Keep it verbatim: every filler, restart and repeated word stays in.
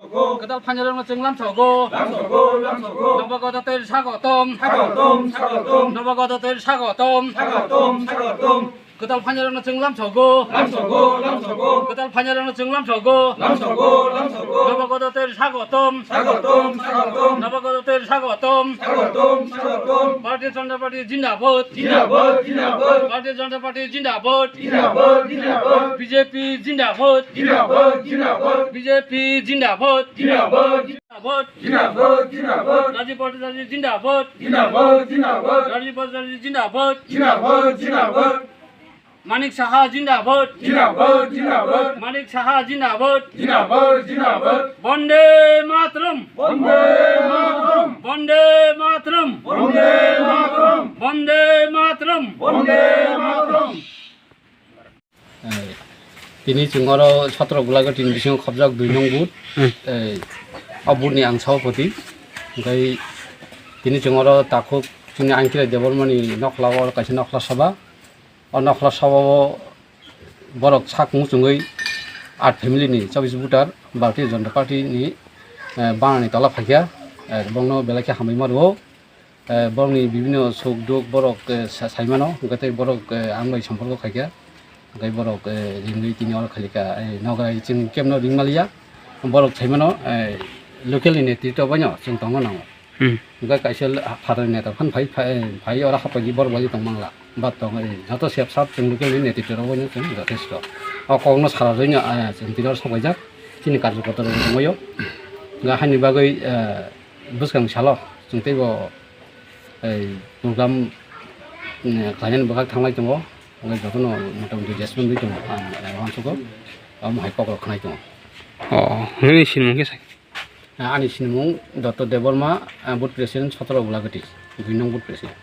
Kwtal phainairokno chwng lamsogo. Lamsogo, lamsogo. Nobogodo tei sagotom. Sagotom, sagotom. Nobogodo tei sagotom. Sagotom, sagotom. Kwtal phainairokno chwng lamsogo. Lamsogo, lamsogo. Kwtal phainairokno chwng lamsogo. Lamsogo, lamsogo. Nobogodo tei sagotom. Sagotom, sagotom. Nobogodo tei sagotom. Sagotom, sagotom. Bharatiya Janata Party jindabad. Jindabad, jindabad. Bharatiya Janata Party jindabad. Jindabad, jindabad. B J P jindabad. Jindabad, jindabad. B J P jindabad. Jindabad, jindabad. Jindabad, jindabad. Rajiv Bhattacharya jindabad. Jindabad, jindabad. Rajiv Bhattacharya jindabad. Jindabad, jindabad. Manik Saha jindabad. Jindabad, jindabad. Manik Saha jindabad. Jindabad, jindabad. Bande Mataram. Bande Mataram. Bande Mataram. Bande Mataram. Bande Mataram. Bande Mataram. Eh, tini chwng oro sotro Gulagati ni bisingo khopjak dui nong booth. Hmm. Eh, o booth ni ang sabhapati. Hwnkhe tini chwng oro takhuk chini Ankilai Debbarma ni nokhla o kaisa nokhla sabha. O nokhla sabha o borok sak muchungwi aat family ni chobbish voter Bharatiya Janata Party ni, eh, banani tola phaikha, eh, bongno belai khe hambai ma rwo. Eh, borokni bibinno suk duk borok, eh, sa-, saimano, hwnkhe tei borok, eh, ang bai somporko khaikha, hwnkhe borok, eh, ringwi tini oro khalikha, eh, nograi chwng kebno ringmaliya, borok saimano, eh, local ni netritwa baino chwng tongna nango. Hmm. Hwnkhe kaisa le-, phatar neta phan phai, phai, phai oro haphaidi borok bai tong mangla. Bat tong, eh, joto sep sap chwng local ni netritwa rok baino chwng jothesto. O kokno sara rwino, eh, chwng tini oro sok laijak, chini karjokorta rok tongbaio. Hwnkhe haini bagwi, eh, bwskang salo chwng teibo, eh, program, eh, khlainani bwkhak thanglai tongo. Hwnkhe jotono motamuti adjustment wi tongo, ang, eh, uansukgo. Omo hai kokrok khnai tongo. Oh, nini sinimung khe sai? Ah, ani sinimung Dotto Debbarma, ah, booth president, sotoro Gulagati, dui nong booth president.